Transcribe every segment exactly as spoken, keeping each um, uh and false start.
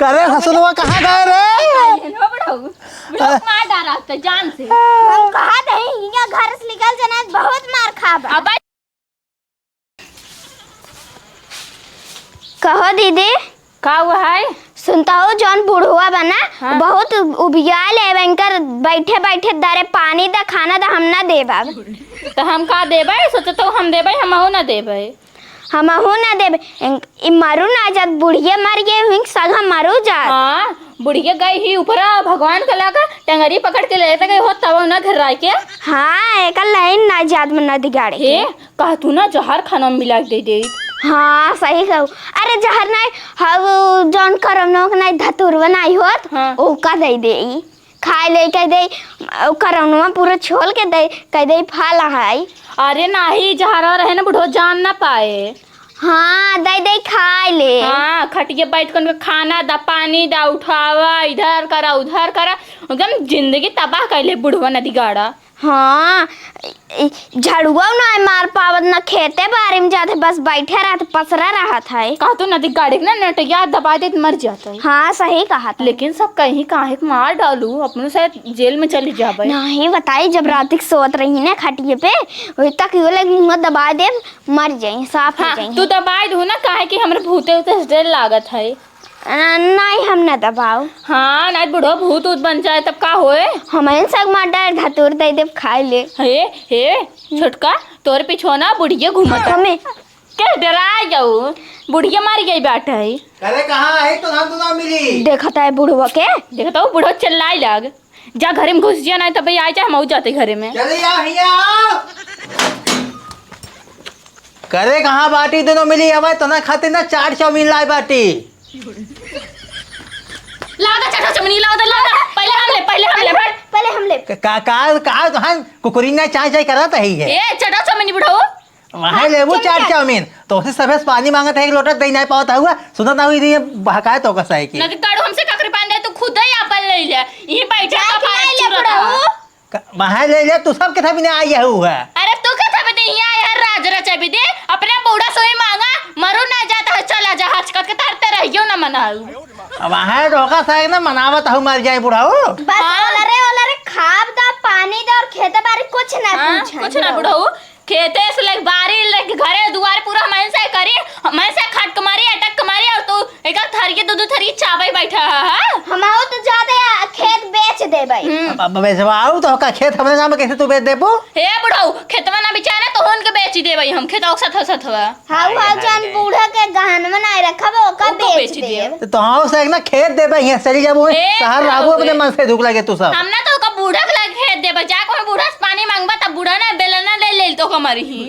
करे ससुरवा कहाँ गए रे? अरे, हो बुढ़ऊ। बुढ़ऊ मार डारा तो जान से। हम कहा नहीं, हियाँ घर से निकल जाना, बहुत मार खाबा। अब कहो दीदी। का हुआ है? सुनता हो, जौन बुढ़वा बना, हाँ। बहुत उबियाल है, इनकर बैठे बैठे दरे पानी दा, खाना दा, हम ना देब अब। तो हम का देबै? सोचत हो हम देबै? हमहू ना देबै। हमहू ना देबै। इन-, ई मरू ना जात, बुढ़िया मर गई हुई, सगा मरू जात। हाँ, बुढ़िया गई ही ऊपरा, भगवान का लागा टंगरी पकड़ के लेते गए हो, तब ना घर राय के। हाँ, एकर लाइन ना जात में नदी गाड़े के। हे, कहा तू ना जहर खाना में मिला के दे दे। हाँ, सही कहू। अरे जहर नहीं, हव जौन करौनवा के नहीं धतुरवा नहीं होत, हाँ। ओका दे दे। खाए ले कह दे, करौनवा पूरा छोल के दे, कह दे फल है। अरे नाही, जहर रहे ना बुढ़ो जान ना पाए। हाँ, दे दे खाए ले। हाँ, खटिया बैठ के उनके खाना दा, पानी दा, उठावा, इधर करा, उधर करा, एकदम जिंदगी तबाह कर ले बुढ़वा नदी गाड़ा। हाँ, ई झड़ुआ ना मार पावत, ना खेते बारी में जात है, बस बैठे रहत, पसरा रहत है। कहा तू नदी गाड़ी के ना नटैया दबा दे, मर जात है। हाँ, सही कहा तू। लेकिन सब कहीं काहे के मार डालू, अपनो शायद जेल में चली जाबे। नहीं बताई, जब रात के सोत रही ना खटिए पे, वही तक यो लगी मुँह दबा दे, मर जाई, साफ हो हाँ, जाई। तू दबाई दू ना, काहे कि हमरे भूते उते से डर लागत है। अ, नहीं, हम ना दबाओ। हाँ, नहीं बुढ़ो भूत उत बन जाए तब का होए? हमन सब मार डार धतूर दे देब खाए ले। हे, हे, छोटका, तोरे पीछे ना बुढ़िया घूमत है। हमें के डरा जाऊ, बुढ़िया मर गई बाटे। अरे कहाँ है तो हम तो ना मिली। देखता है बुढ़वा के। देखता हूँ बुढ़वा चिल्लाई लाग। जा घरे में घुस जिया, नहीं तो भाई आ जा, हम आऊ जाते घरे में। चले आओ, हिया आओ। करे कहाँ बाटी दोनों मिली? अब तना खातिर ना चाट चाउमीन लाए बाटी। लाओ दा चाट चाउमीन, लाओ दा, लाओ दा। पहले हम ले, पहले हम ले। पहले हम ले। का, का, का, का तोहन कुकुरी ना चाय चाय करत ही है? ए, चाट चाउमीन बुढ़ऊ। वहाँ लेबू चाट चाउमीन। तो उसे सभे से पानी मांगत है, एक लोटा दे नहीं पावत हुआ। सुनत ना हुई, ये बहकाए तो कसा है कि। ना तो गाड़ू हमसे ककरी पानी दे, तू खुद ही आपन ले ले। यहीं बैठे जाके का ले ले चुरत बुढ़ऊ। है। क-, वहाँ ले ले, तू सब के था बिना आई है हुआ। अरे तू के था बिना यहाँ है राज रचा बिदे, अपने बूढ़ा सोई मांगा, मरू ना जाता है, चला जा, हचकत के तरते रहियो ना मनाऊ। अब वहाँ रोका साग ना मनावत हूँ, मर जाए बुढ़ऊ। बस हाँ। ओला रे, ओला रे, खाब दा, पानी दा और खेते बारी कुछ ना हाँ, पूछा कुछ ना बुढ़ऊ। बुढ़ऊ। खेते से लेके बारी लेके घरे दुआरे पूरा हमन से करी, हमन से खट के मारी, अटक के मारी, और तू एक थरिये दू दू थरिये चावई बैठा है, हाँ? हमहू तो ज्यादा खेत बेच देबै। हम्म। अब, अब बेचवाऊ तो का खेत हमरे नाम कैसे तू बेच देबू? हे बुढ़ऊ, खेतवा ना बिचाए ना तो उनके बेच देबै हम, खेतवा के साथ साथ हुआ। हाँ, हाँ, जान बूढ़ा के गहनवा ना रखब, ओका ओका बेच बेच देब। देब। तो तोहू से एक ना खेत देबै, यहाँ चली जाबू, ए, शहर रहबू, अपने मन से दुख लगे तू सब। हम ना तो ओका बूढ़ा के लगे खेत देबै, जाके वहाँ बूढ़ा से पानी मांगबा, तब बूढ़ा ना बेलना ले ले तो ओका मरी ही।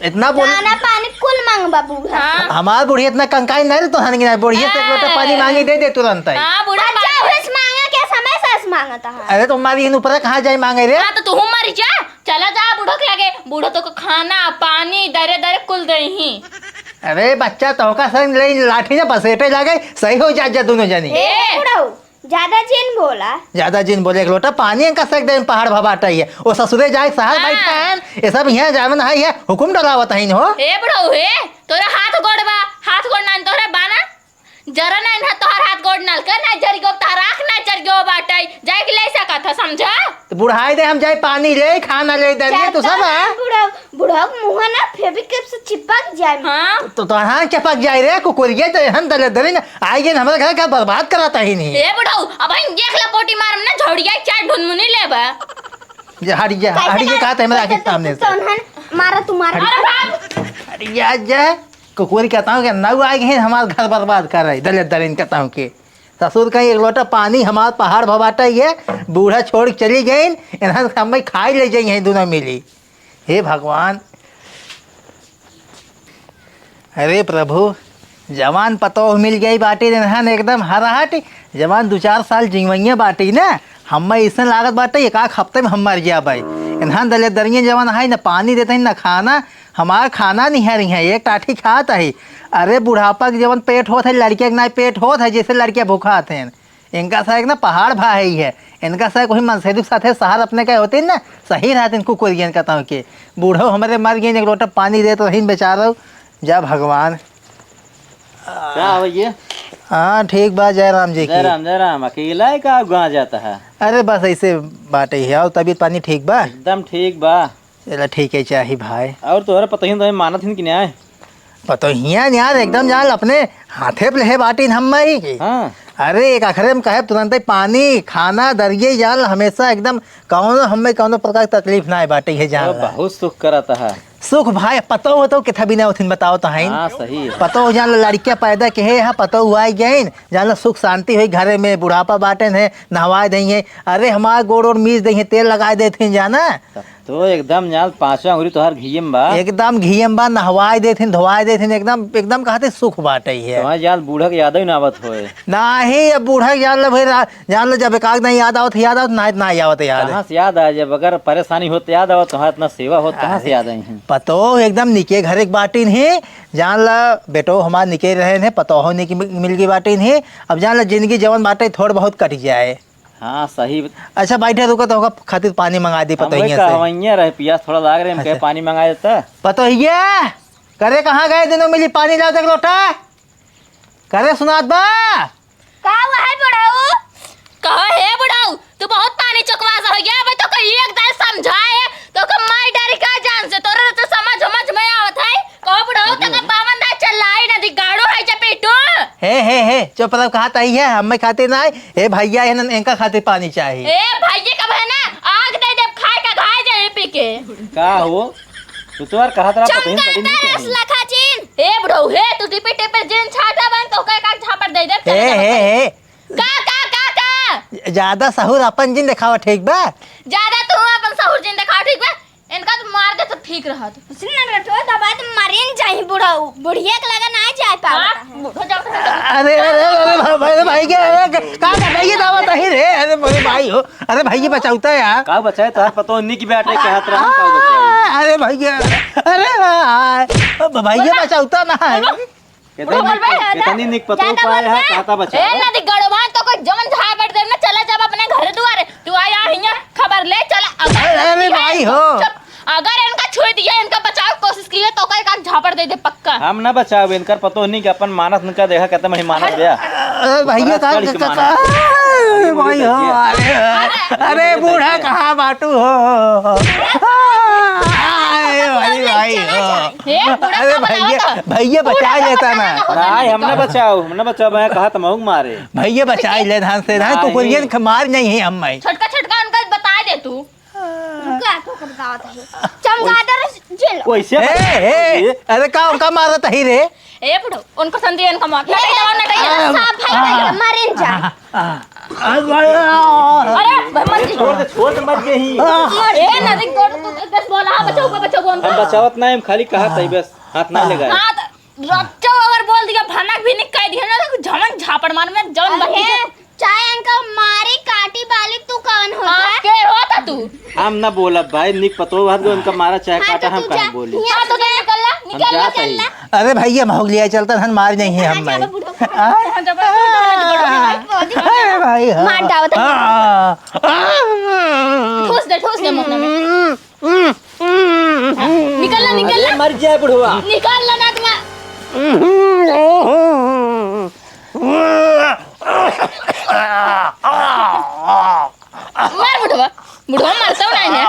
इतना बोल। दाना पानी कुल मांगबा बूढ़ा से। हाँ। हमार बुढ़िया इतना कंकाई नहीं रे, तो हन गिना बुढ़िया से एक लोटा पानी ए। मांगी दे दे तुरंत ही। हाँ, बूढ़ा अच्छा, पानी। उस मांगा के समय से उस मांगता है। अरे तो हमारी इन ऊपर कहाँ जाए मांगे रे? हाँ, तो तू मर जा। चला जा बूढ़ो के लगे, बूढ़ो तो को खाना, पानी, दरे दरे कुल देही। अरे बच्चा, तोहका संग ले लाठी ना पसेटे लागे, सही हो जा, जा दोनों जनी। ए, ए। बुढ़ऊ, ज्यादा जिन बोला। ज्यादा जिन बोले, एक लोटा पानी इनका सक दे, पहाड़ भबाटा ही है। ओ ससुरे जाए, शहर हाँ। बैठा है, ये सब यहाँ जावन है, ये हुकुम डरावत है हो। ए बुढ़ऊ, हे, तोरा हाथ गोड़ बा, हाथ गोड़ ना तोहरे बाना। जरा ना इन्हा तोहर हाथ गोड़ नलका ना जरिगो, तोहर आँख ना जरिगो बाटै, जाए के ले सकत ह, समझा? तो बुढ़ाई दे, हम जाए पानी ले, खाना ले, दे, ले, तो सब है। बुढ़ा, बुढ़ा के मुँह ना फेविक्विक से चिपक जाए। हाँ। तो, तो हाँ, चिपक जाए रे, कुकुरिये तो हम दले दले ना, आई गए हमारे घर का बर्बाद कराता ही नहीं। ए बुढ़ऊ, अब हम एक लपोटी मारम ना, झौड़िया चार ढुनमुनी लेबा। ये हट गया, कैसे हट गया, ना, कहा था मेरे आँख के कैसे सामने से। तो उन्हन मारा तुम्हारा। अरे भाग। हट गया, जा। कुकुर कहता हूँ कि नौ आ गए हैं, हमार घर बर्बाद कर रहे, दलित दलिन कहता हूँ कि ससुर कहीं एक लोटा पानी हमार पहाड़ भबाटा ये बूढ़ा छोड़ के चली गई, इन्हन सब में खाई ले जाई हैं दोनों मिली। हे भगवान, अरे प्रभु, जवान पतोह मिल गई बाटी इन्हन एकदम हराहट, जवान दो चार साल जिंगवइया बाटी ना, हमें ऐसन लागत बाटे एक आध हफ्ते में हम मर गया भाई। इन्हन दलित दरिया जवान है, न पानी देते हैं, न खाना, हमार खाना निहरी है, एक टाठी खात है। अरे बुढ़ापा के जवन पेट होत है, लड़के के नाई पेट होत है, जैसे लड़के भुखात हैं। इनका सा एक ना पहाड़ भा है ही है। इनका सा कोई मनसेधु के साथे शहर अपने के होते ना, सही रहते इनको कोई ज्ञान कहता हूँ कि बूढ़ो हमारे मर गए, एक लोटा पानी दे तो रही बेचारो। जा भगवान। क्या है ये? हाँ, ठीक बा, जय राम जी की। जय राम, जय राम। अकेला है का गाँव जाता है? अरे बस ऐसे बाटे ही। और तबीयत पानी ठीक बा? एकदम ठीक बा। चला, ठीक है, चाही भाई। और तोहरे पतोहिन तो मानत हिन कि नाहीं? पतोहिया यार एकदम जान अपने हाथे पे लेहे बाटिन हम माई के। हाँ। अरे एक अखरे में कहे तुरंत ही पानी, खाना, दरिये जान हमेशा एकदम कौनो हमें कौनो प्रकार की तकलीफ ना बाटे है जान तो ला। बहुत सुख करत है। सुख भाई, पतो हो तो किथा बिना उठिन बताओ तो है। हाँ, सही है। पतो हो जान ला लड़कियां पैदा के है, हाँ, पतो हुआ ही गइन, जान ला सुख शांति हुई घरे में, बुढ़ापा बाटेन है, नहवाए दई है। अरे हमार गोड़ ओड़ मीज दई है, तेल लगाए देते हैं जाना। तब तो एकदम जान पांचवा अंगुरी तोहार घिये में बा। एकदम घिये में बा, नहवाए देथिन, धोवाए देथिन, एकदम, एकदम कहते सुख बाटे ही है। तोहार जान बूढ़ा के याद ही ना आवत होए। नाही, अब बूढ़ा के जान ला भाई रा-, जान ला जब एक आध नहीं याद आवत, याद आवत, ना, ना आवत याद। कहाँ से याद आ, जब अगर परेशानी होत याद आवत, तोहार इतना सेवा होत, कहाँ से अरे, याद आई है? पतो एकदम निके घर एक बाटिन ही, जान ला बेटो हमार निके रहे हैं, पतो हो निके मिल, मिल गई बाटिन ही। अब जान ला जिंदगी जवन बाटे थोड़ बहुत कट जाए। हाँ, सही। अच्छा, बैठे रुको, तो ओका खातिर पानी मंगा दी, हम वही पतोहिया से। कहवइया रहे, पियास थोड़ा लाग रहे, हम कहे अच्छा। पानी मंगा देता। पतोहिया, करे कहाँ गए दिनों मिली पानी लाओ देख लोटा। करे सुनात बा? का हुआ है बुढ़ऊ? कहो हे बुढ़ऊ, तू बहुत पानी चकवास हो गया, अबे तो कहीं एक दाई समझाए, तो का माई डरी का जान से, तोरे तो समझ, समझ में आवत है। कहो बुढ़ऊ, अरे, तका अरे। बावन दा चलाई नदी गाड़ो है जा पेटू। हे, हे, हे, चुप रहो, कहा तही है, हमें खातिर ना है। हे भैया, इन्हन, इनका खातिर पानी चाहिए। ए भैया का बहना, आग दे देब, खाए का घाय जाए पी के। का हो? तू तो यार कहा था, पता ही नहीं चमगादड़ कहीं। असला खाचिन। ए बुढ़ऊ, हे, तू टिपे टिपे जिन छाटा बन, तो का, का झापड़ दे देब, हे, चले जा हे, बस। हे। का, का, का, का? ज्यादा सहूर अपन जिन देखावा, ठीक बा? ज्यादा तू अपन सहूर जिन देखावा, ठीक बा? इनका तो मार दे तो ठीक रहत। सुन ना रटो, दबा तो मरिन जाई बुढ़ऊ। बुढ़िया के लगा ना जाए पावत हाँ, है। बूढ़ो जाओ तो अरे, अरे, अरे, भाई, भाई, भाई, क्या, अरे, का, का, का, ये दावत है रे? अरे, मेरे भाई हो। अरे, भाई, ये बचाओ तो यार। का बचाए? तोहार पतो निक बैठे कहत रहा, का बचाए? अरे, भैया, अरे, भाई, अब भैया बचाओ तो ना है। कितनी निक, कितनी निक पतो पाए है, कहता बचाओ। ए, नदी गड़वा तो कोई जवन झापड़ दे ना, चला जाब अपने घर दुआरे। तू आया हियां खबर ले, चला। अगर अरे, अरे, भाई हो। चुप, अगर इनका छुई दिया, इनका बचाव कोशिश किए, तो का एक आध झापड़ दे दे पक्का। हम ना बचाव, इनकर पतो नहीं कि अपन मानस इनका देखा, कहते मैं मानस गया। अरे, भैया, का, का, का, अरे, भाई हो, अरे, अरे, बूढ़ा कहाँ बाटू हो? अरे, भाई, भाई हो। हे, बूढ़ा अरे का भैया, बतावा तो। भैया बूढ़ा बचा का लेता बतावा ना। तो। नहीं, हम ना बचाओ, हम ना बचाओ, मैं कहा त मऊक मारे। भैया बचा ले धान से, धान हाँ, कुकुरियन ये। ख-, मार नहीं है हम माई। छोटका छोटका उनका बता दे तू। रुका, तो बतावत है। चमगादड़ जेल। वैसे ए, बता ए, दे। अरे का, का मारत ही रे? ए बुढ़ो, उनको संदी इनका मार। ए, नटई दवा, नटई दवा। साफ है, मारिन जा। आ, आ, आ, आ, अरे, भाई, मत छोड़ दे, छोड़ दे, मत गई। ए, नदी गोड़, तू बस बोला, हाँ, बचाओ, बचाओ, बचाओ। हम बचावत नहीं, हम खाली कहा था, बस हाथ ना लगाए। हाँ, तो रच्चो अगर बोल दिया, भनक भी निकाल दिया ना, तो जमन झापड़ मार में, जमन अरे, बच्ची के चाहे इनका मारी, काटी, बालिक, तू कौन होता हाँ, है? के होता तू? हम ना बोलब भाई, निक पतो बात को इनका मारा चाहे हाँ, काटा, तो हम तू जा, कहाँ बोली? यहाँ हाँ, तो से तू निकल ला, हम निकल ला, जात हई। निकल ला। अरे भैया, हम हो लिया चलता, हम मार नहीं है हम हाँ, भाई। जाबो बुढ़ो। हाँ? हाँ, जाबो बुढ़ो, बुढ़ो, बुढ़ो। अरे भाई, हाँ। मार डावत है। हाँ, हाँ। ठूस दे, ठूस दे मुंह में। निकल ला, निकल ला। अरे मर जाए बुढ़वा। निकल ला ना तुम्हारा। मार बुढ़वा, बुढ़वा मरता नहीं है।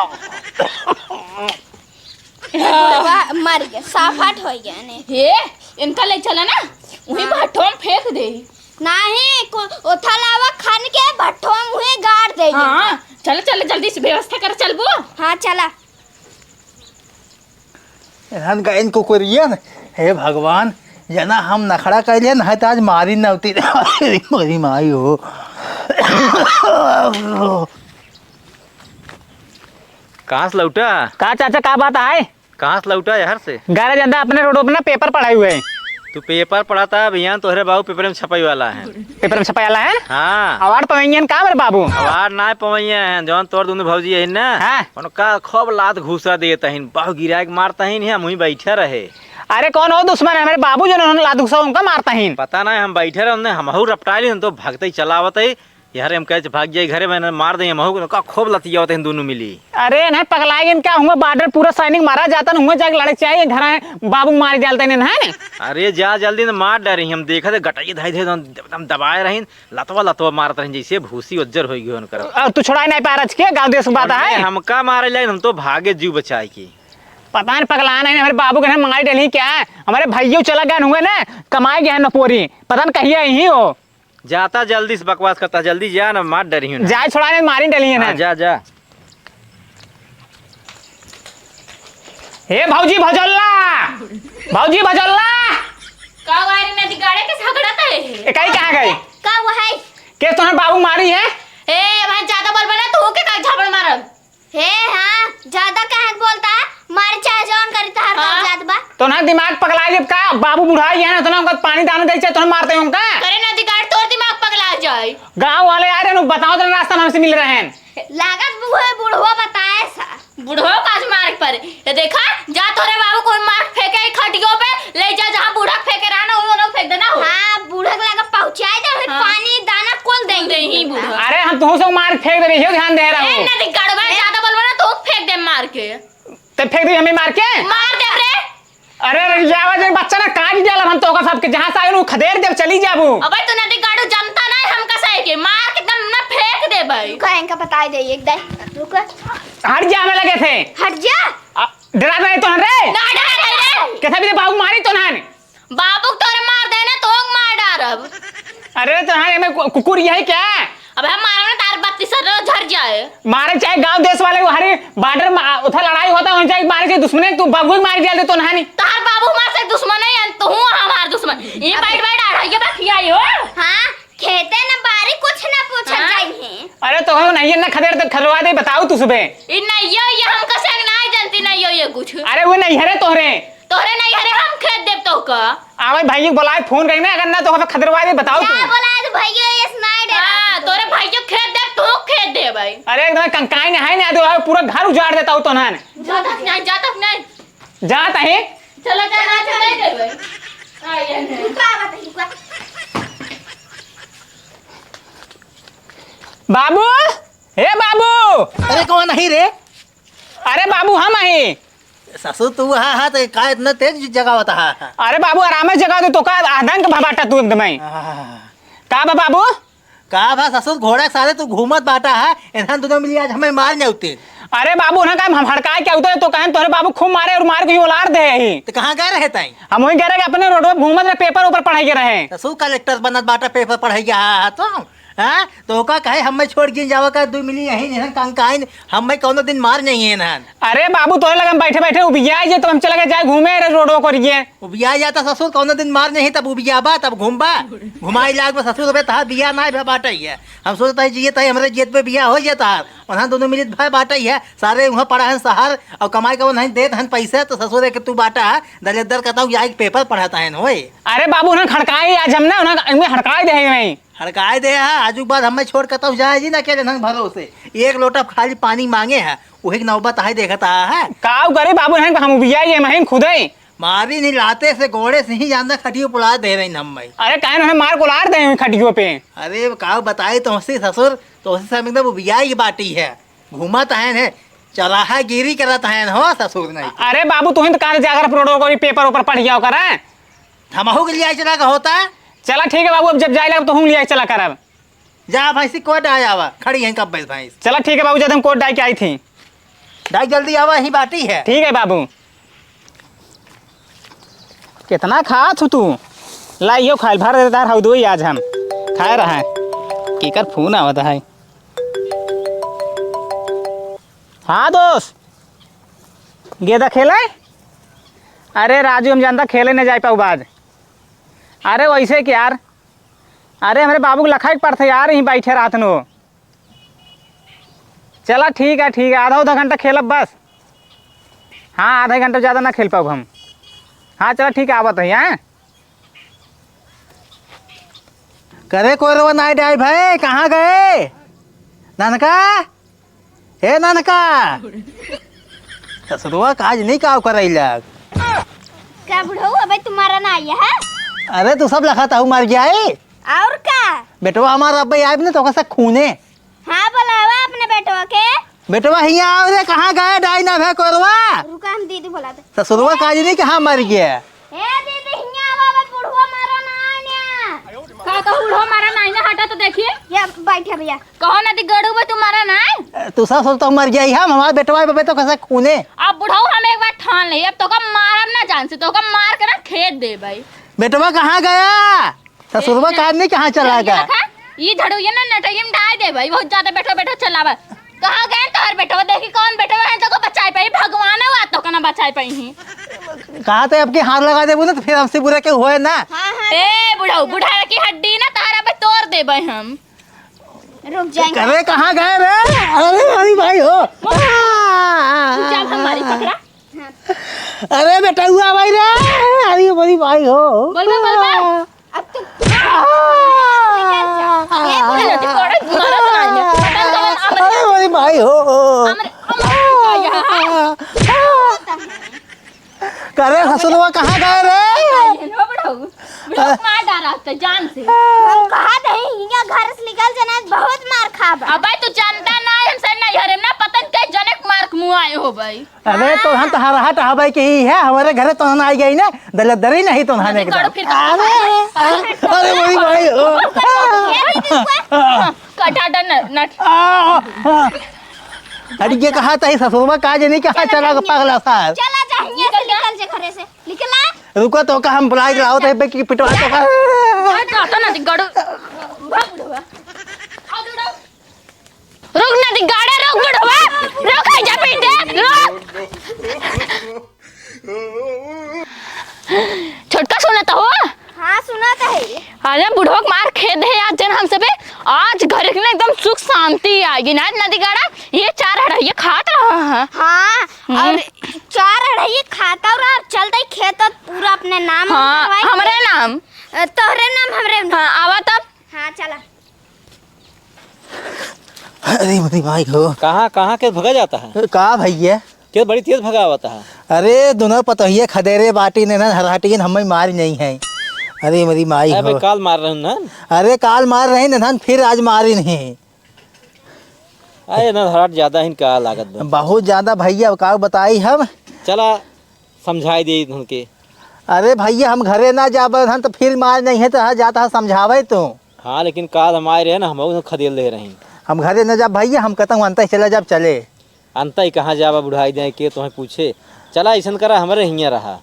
बुढ़वा मर गया, साफाट हो गया ने। हे, इनका ले चला ना, वहीं भट्ठो में फेंक दे। नहीं, को-, ओथा लावा खन के भट्ठो में वहीं गाड़ दे। हाँ, चल, चल, जल्दी से व्यवस्था कर, चलबो। हाँ, चला। इन्हन का इनको कुकुरियन, हे भगवान, जना हम नखड़ा कैले न है, तो आज मारी न होती। अरे मोरी माई हो। कहाँ से लौटा? का चाचा, का बात आए? कहाँ से लौटा यार से? गारे जनता अपने रोड पे ना पेपर पढ़ाई हुए। तू पेपर पढ़ाता है भैया, तोहरे बाबू पेपर में छपाई वाला है। पेपर में छपाई वाला है? हाँ। अवार्ड पवैया का मेरे बाबू? अवार्ड ना पवैया है, जौन तोर दोनों भौजी है ना, हाँ। उनका खूब लात घूसा देता है, बाहु गिरा के मारता है, हम वहीं बैठे रहे। अरे कौन हो दुश्मन है? मेरे बाबू जो उन्होंने लात घूसा उनका मारता है। पता नहीं, हम बैठे रहे, उन्हें हमहू रपटाई ली, हम तो भगते ही चलावत है। यार, हम कहे भाग जाई घरे में, ना मार दे, हम हो का खूब लतियावत हैं दोनों मिली। अरे, नहीं पगलाए गए क्या? हुआ बॉर्डर पूरा सैनिक मारा जाता ना, हुआ जाके लड़े चाहिए, घर आए, बाबू मार डालते हैं, है ना? अरे, जा जल्दी ना मार डारी, हम देखा थे गटाई धाई थे, एकदम दबाए रही, लतवा लतवा मारत रही, जैसे भूसी उज्जर हो गई उनकर। और तू छुड़ाए नहीं पा रहा के, गाँव देश की बात अरे, है। हमका मारे लाइन, हम तो भागे जीव बचाए की। पता नहीं पगला नहीं, हमारे बाबू के ना मार डाली क्या? हमारे भैया चला गए हुए ना, कमाए गए हैं नपोरी, पता नहीं कहिए यही हो। जाता जल्दी से बकवास करता, जल्दी जा ना, मार डरी हूँ ना। जाए छोड़ा नहीं, मारी डली है ना। हाँ, जा, जा। हे भौजी भजोल्ला, भौजी भजोल्ला। का वारी नदी गाड़े के झगड़ा करे है? ए, कहीं कहाँ गई? का वो है? के तोहर बाबू मारी है? ए, भाई ज्यादा बोलबे ना, तू के का झापड़ मारब? हे हाँ, ज्यादा काहे के बोलता है? मारे चाहे जौन करी, तहार बाप हाँ। जात बा। तोहरा दिमाग पगला गया का? बाबू बुढ़ाई है ना, तोहरा उनका पानी दाना दे चाहे तोहरा मारते हो उनका। करे ना दिगाड़, तोर दिमाग पगला जाए। गाँव वाले आ रहे हैं, बताओ तो रास्ता में हमसे मिल रहे हैं। लागत बुढ़ो, बुढ़वा बताए सा। बुढ़वा का आज मार के परे। ये देखा, जा तोरे बाबू को मार के फेंके ई खटियो पे, ले जा जहाँ बूढ़ा के फेंके रहा ना, उन्होंने फेंक देना हो। हाँ, बूढ़ा के लगे पहुँचाए दे, फिर हाँ। पानी दाना कुल कुल देंगे। देही बूढ़ा। अरे हम तुहू से मार फेंक देबे, इहो ध्यान दे रहा ए, हो। नदी गड़बा ए? ज्यादा बोलबो ना तो फेंक दे मार के। ते फेंक दी हमें मार के? मार दे रे। अरे रे, ये आवाज बच्चा ना काट दिया हम तो का सबके जहाँ से आए नु खदेड़ देब चली जाबू। अबे तू नदी गाड़ू जनता ना है हमका सही के मार के एकदम ना फेंक दे भाई। रुका इनका बताए दे एक दाई। रुका। हट जा हमें लगे थे। हट जा। आ, डरा नहीं तो रे। ना डरा नहीं रे। कैसा भी बाबू मारी तो ना। बाबू के तोरे मार देना, तोहूँ के मार डारब। अरे, तो हाँ, एमे कु-, कुकुर यही क्या? अब हम मारब ना, तार बत्तीस सर झर जाए। मारे चाहे गांव देश वाले, वो हरी बॉर्डर मा-, उधर लड़ाई होता, वहीं जाके मारे चाहे दुश्मने, तू बाबू ही मार डाल दे, तो नहानी। तार बाबू हमारे से दुश्मन है, या तू हमार दुश्मन? ये अब बैठ, बैठ, आ रही है, बस ये आई हो। हाँ, खेते न बारी कुछ न पूछत हाँ? जाई है। अरे, तो हम नहीं है ना खदेड़, तो खदरवा दे, बताओ तू सुबह। ई नहीं यो, ये हमका से नहीं जानती, नहीं यो, ये कुछ। अरे, वो नहीं है रे तोहरे। तोहरे नैहरे हम खेत देब तोहका। आवे भैया के बोलाए, फोन करी ना, अगर ना तो हमें खदेरवा दे, बताओ तू। क्या बोला है तो भैया, ये सुनाई दे रहा हाँ, है। तोरे भैया खेत देब, तू खेत देबै। अरे एकदम कंकाई नहीं है ना, तो पूरा घर उजाड़ देता हूँ तो ना। जाता नहीं, जाता नहीं। जाता है। चला जा, ना चला देबै। आ, ये नहीं। रुका, बताइए, रुका। बाबू, हे बाबू। अरे कौन है रे? अरे बाबू, हम ही। ससुर, तू हा, हा, तो का इतना तेज जगावत हा? अरे बाबू, आराम से जगा दे, तो का आदंक भा बाटा तू एकदम ही। आह। का बा बाबू? का बा ससुर, घोड़ा सारे तू घूमत बाटा है, इन्हन दोनों मिली आज हमें मार जाउते। अरे बाबू, उन्हन का हम हड़काए के उतरे तो कहन तोहरे बाबू खूब मारे और मार के ही उलार दे ही। तो कहाँ गए रहे ताई? हम वहीं गए रहे, अपने रोड पे घूमत रहे, पेपर ऊपर पढ़ाई के रहे। ससुर, कलेक्टर बनत बाटा, पेपर पढ़ाई के हा, हा तो। हाँ? तो ओका कहे, "हम्मे छोड़ के जावा का, दुइ मिली यहीं निहन कंकाइन, हम्मे कौनो दिन मार नहीं है इन्हन।" अरे बाबू, तोरे लगे हम बैठे बैठे उबिया जे, तो हम चले गए जाए घूमे रे रोडो को रिये। उबिया जाता ससुर, कौनो दिन मार नहीं, तब उबियाबा, तब घूमबा। घुमाई लाग बा ससुर, अबे तहार बिया ना भे बाटे है। हम सोचता है जिए तही हमरे जेत पे बिया हो जाता है। उन्हां दोनों मिलित भाई बाटे है, सारे वहाँ पड़ा है शहर, और कमाई का नहीं देत हन पैसे, तो ससुर है कि तू बाटा है, दलिद्दर कहता हूँ, जाए के पेपर पढ़ाता है होए। अरे बाबू, उन्हें खड़काए आज हम ना, उन्हें, इनमें हड़काए दे हैं। हड़काए दे हा, आजू के बाद हमें छोड़ के तब जाए जी ना, के जनक भरोसे। एक लोटा खाली पानी मांगे है, वही के नौबत आहे देखत आहा है। काव करे बाबू, हैं हम उबिया ये महीन खुदे। मारी नहीं लाते से, गोड़े से ही जानता खटियो पुला दे रही हम भाई। अरे काहे ना मार को लार दे खटियो पे। अरे काव बताई तो हंसी ससुर, तो हंसी सब एकदम उबिया ही बाटी है। घूमत हैं, हैं, चराहागिरी करत हैं हो ससुर नहीं। अरे बाबू, तू ही तो कान जाकर पढ़ो, कोई पेपर ऊपर पढ़ गया कर, हैं? हमहू के लिए चला का होता। चला ठीक है बाबू, अब जब जाए लग तो हूँ लिए चला करब। जा भैंसी कोट डाय आवा, खड़ी हैं कब भैंस। चला ठीक है बाबू, जब हम कोट डाय के आई थी। डाय जल्दी आवा, ही बाटी है। ठीक है बाबू। कितना खात हु तू? ला इहो खाइल भर देता है, हऊ दो ही आज हम खाए रहा है। केकर फोन आवत है? हाँ दोस्त, गेदा खेले? अरे राजू, हम जानता खेले न जाए पाऊ बाज। अरे वैसे क्या यार, अरे हमरे बाबू के लखाई के पड़थे यार, यहीं बैठे रहत नो। चला ठीक है, ठीक है, आधा आधा घंटा खेलब बस। हाँ, आधा घंटा ज्यादा ना खेल पाऊ हम। हाँ चला ठीक है, आवत है, हाँ। करे कोरवा नाय डाय भाई, कहाँ गए? नानका? हे नानका? ससुरवा काज नहीं काव करैलक। का बुढ़ऊ, अबे तुम्हारा ना आया है? अरे तू सब लखा ताऊ मर जाए। और का? बेटवा हमार अब्बे आइब न तो ओकर से खूने। हाँ, बोलावा अपने बेटवा के। बेटवा हियाँ आव रे, कहाँ गए डाइन भैं कोरवा? रुका, हम दीदी बोलाते। ससुरवा काज नहीं कहाँ मर गया? ए दीदी, हियाँ आवा, अबे बुढ़वा मारा ना आने। का कहू, बुढ़वा मारा ना आने, हटा तो देखिए। या बैठे भैया। कहो ना दी गड़ू बे, तू मारा ना आए। तू ससुर तो मर गया ही, हम हमार बेटवा बे तो कैसे खूने। अब बुढ़ऊ हम एक बार ठान ले, अब तोका मारब ना जान से, तोका मार के ना खेद देबे। बेटवा कहाँ गया? ससुरवा ए, का आदमी कहाँ चला गया? देखा, ई झड़ुइया ना नटैया में डाल देबे, बहुत ज्यादा बैठो बैठो चलावा। कहाँ गए तोहर बेटवा? देखी कौन बेटवा है तोको बचाई पाई, भगवान है वो तोको ना बचाई पाई ही। कहा तो आपके हाथ लगा देबू ना तो फिर हमसे बुरा क्यों होए ना। हाँ, हाँ। ए बुढ़ऊ, बुढ़ा की हड्डी ना तोहरा पे तोड़ देबे हम। रुक जाएंगे। अरे कहाँ गए रे? अरे अरे भाई हो। जब हमारी पकड़ा। अरे बेटउआ भाई रे, अरे बड़ी भाई हो। बोलबे, बोलबे। अब तो ए, बुढ़ा, तू कोड़े मारा बनाने। अरे बड़ी भाई हो। हमरे, हमरे, करे ससुरवा कहाँ गए रे? ये लो बुढ़ऊ। बुढ़ऊ मार डारा तो जान से। हम कहा नहीं, इनका घर से निकल जाना, बहुत मार खाबा। अबे तू जानता ना, हमसे नहीं हरे ना, पता नहीं के जनक मार के मुँह आए हो भाई। अरे, हाँ। तोहन तो हरहट हबै के ही है, हमरे घरे तोहन आई गई ना, दलदरी नहीं तोहन अरे, एकदम। करो फिर। अरे, अरे, अरे, वही भाई, ओ। ये दीदी को। कटा डन, नट। आ, आ। अरे, ये कहा था, ये ससुरवा का जे नहीं कहा, चला चला जाइए। पागला साहब। चला जाइए, निकल जा। निकल जा घरे से। निकला। रुको, तोका हम बुलाए के लाओ, तो पे की पिटवा तोका। आ, जाता ना, गड़ू। भाग, बुढ़वा। आ, बुढ़वा। रुक ना दी गाड़े, रुक बुढ़वा, रुक, जा पीटे, रुक। छोटका सुनत हो? हाँ, सुनत है। अरे बुढ़वा के मार खेद है आज जन हम सबे, आज घर के ना एकदम सुख शांति आ गई ना, नदी गाड़ा ये चार हड़ैया खात रहा है। हाँ, हम्म। और चार हड़ैया खाता रहा, अब चलते खेत और पूरा अपने नाम हाँ, करवाई। हमरे नाम। अ, तोहरे नाम, हमरे नाम। हाँ, आवा तब। हाँ, चला। अरे मेरी माई हो। कहाँ, कहाँ के भगा जाता है? का भैया? के बड़ी तेज भगावत है? अरे दोनों पतोहिए खदेरे बाटी ने ना हरहटियन हमें मारी नहीं है। अरे मेरी माई अरे हो। काल मार रहे हैं ना? अरे काल मार रहे हैं ना, फिर आज मारी नहीं। अरे ना हराट ज्यादा ही का लागत बा। बहुत ज्यादा भैया, का बताई हम। चला समझाई दे उनके। अरे भैया हम घरे ना जाबे हन तो फिर मार नहीं है तो हाँ जाता है समझावे तो। हाँ, लेकिन काल हम आए रहे ना, हम खदेड़ ले रहे। हम घरे न जाब भैया, हम कहता हूँ अंतै चला जाब, चले। अंतै कहाँ जाबा बुढ़ाई दे के तोहे पूछे। चला ऐसन करा, हमरे हियाँ रहा।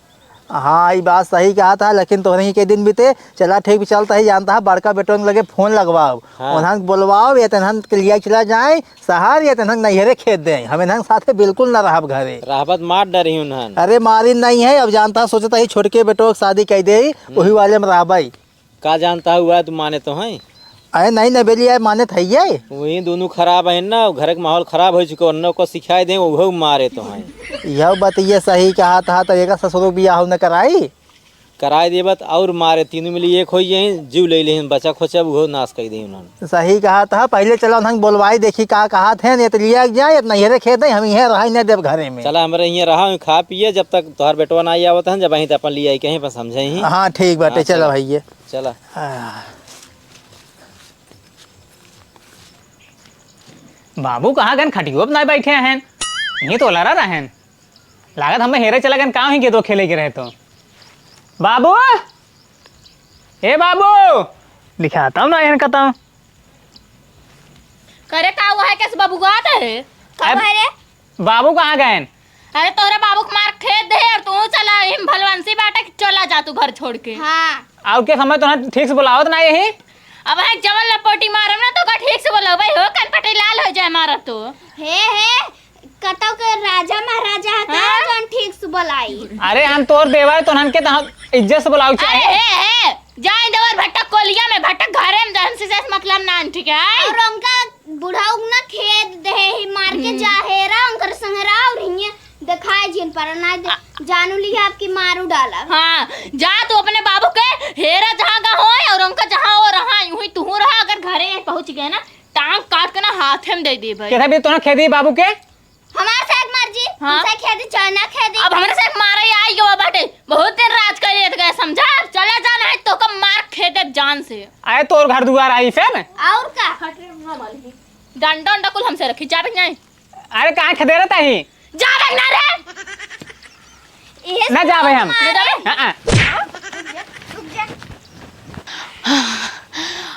हाँ, ई बात सही कहा था, लेकिन तोहरे ही के दिन बीते। चला ठीक भी चलता ही, जानता है बड़का बेटों लगे फोन लगवाओ, हाँ। उन्हन बोलवाओ या तो इन्हन के लिया चला जाए शहर या तो इन्हन नैहरे खेद दे, हम इन्हन साथे बिल्कुल ना रहब घरे। रहबत मार डरी उन्हन। अरे मारी नहीं है, अब जानता है, सोचता ही छोटके बेटों की शादी कह दे, हम्म। वही वाले में रहबई। का जानता हुआ तू माने तो हैं? अरे नहीं नबेली आए माने था ये। वही दोनों खराब है ना, घर के माहौल खराब हो चुका, उन्हों को सिखाए दे, वो मारे तो हैं। यह बात ये सही कहा था, तो एक ससुरो बियाह न कराई। कराए देबत और मारे, तीनों मिली एक हो जाए, जीव ले लेहिन, बचा खोचा वो नाश कर दे उन्होंने। सही कहा था, पहले चला उन्हें बोलवाई देखी का कहा थे, ये तो लिया जाए, ये तो नैहरे खेद है, हम यहीं रहा नहीं देव घरे में। चला हमरे यहीं रहा, खा पिए, जब तक तोहर बेटवा ना आवत है, जब वहीं तो अपन लिया कहीं पर समझे ही। हाँ ठीक बाटे, हाँ, चला चला। भैया। चला। आह। बाबू कहाँ गन खटियो पे ना बैठे हैं, यहीं तो लड़ा रहन। लागत हमें हेरे चला गन, काम ही के तो खेले के रहे तो। बाबू, ए बाबू, दिखाता हूँ ना इनका तो। करे का हुआ है, कैसे बबुआत है? का अब हुआ रे? बाबू कहाँ गए? अरे तोहरे बाबू के मार खेद दे और तू चला, हिम भलवंसी बाटे कि चला जा तू घर छोड़ के। हाँ। और के समय तो ना ठीक से बुलावत ना यही। अब है जवन लपोटी मारम ना तो का ठीक से बोलो भाई हो, कनपटी लाल हो जाए मारब तो। हे, हे, कतौ के राजा महाराजा है का हाँ? जौन ठीक से बोलाई? अरे हम तोर देवर तो हन के तो हम इज्जत से बुलाऊ अरे चाहे। हे, हे, जाए देवर भट्टा कोलिया में, भट्टा घरे में जहन से जैसे मतलब ना, ठीक है? और उनका बुढ़ऊ ना खेद दे ही मार के हम्म। जाहेरा उनकर संगरा और हिये देखाए जिन पर ना दे, आ- जानू लिया आपकी मारू डाला। हाँ, जा तू अपने बाबू के हेरा जहाँ का होए और उनका जहाँ वो रहा, यूं ही तू रहा, अगर घरे पहुँच गए ना, टांग काट के ना हाथे में दे दे भाई। कैसा भी तोना खेदी बाबू के? हमार साथ मर्जी। हाँ? तुमसे खेदी, चाहे ना खेदी। अब हमरे से मारे आई गवा बाटे, बहुत दिन राज कर लेत गए, समझा? अब चला जाना है तो कम मार खेदे जान से। आए तोर घर दुआर आई फिर? और का? डंडा उंडा कुल हमसे रखी, जाबे कि नहीं? अरे कहाँ खेदे रहता ही? जाबे कि ना रे? इहे ना जाबे हम। ना जाबे? हाँ, हाँ।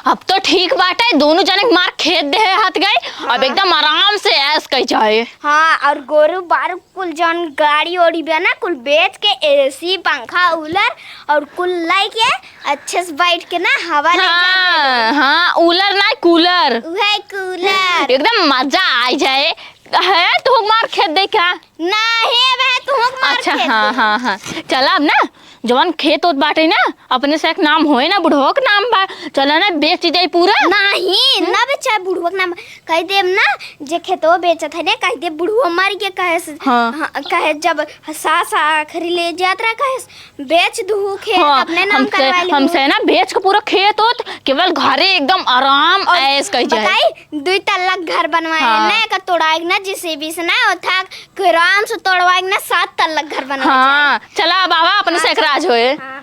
अब तो ठीक बाटे, दोनों जने के मार खेद देहे हत गए, अब एकदम आराम से ऐश कई जाए। हाँ, और गोरू बारू कुल जौन गाड़ी ओड़ी बा ना, कुल बेच के एसी, पंखा, कूलर और कुल लेके अच्छे से बैठ के ना हवा ले जाए। हाँ, हाँ, कूलर ना, कूलर। उहे कूलर। एकदम मजा आ जाए। है, तू मार खेद दे का? नाही, अब है तू मार अच्छा, खेद हाँ, दे। हाँ, हाँ। चला अब ना, जवन खेत ओत बाटे ना, अपने से एक नाम होए ना, बुढ़वा के नाम बा। चला ना, बेच जाई पूरा। नाही, ना बेचाए बुढ़वा के नाम। कह देब ना, जे खेतवा बेचत है ना, कह देब बुढ़वा मर गया, कहे से, हाँ। हाँ, कहे जब सास आखिरी ले जात रहा, कहे से, बेच दू खेत, हाँ, अपने नाम हमसे, करवा ली। हमसे ना बेच के पूरा खेत ओत, केवल घरे एकदम आराम और ऐश कई जाए। बताई, दुई तल्ला घर बनवाए, हाँ। ना एकर तोड़ाए ना, जेसीबी से ना, ओथा क्रेन से तोड़वाए ना, सात तल्ला घर बनवाए हाँ, जाए। चला अब आवा, अपने से हाँ, एक राज होए। हाँ।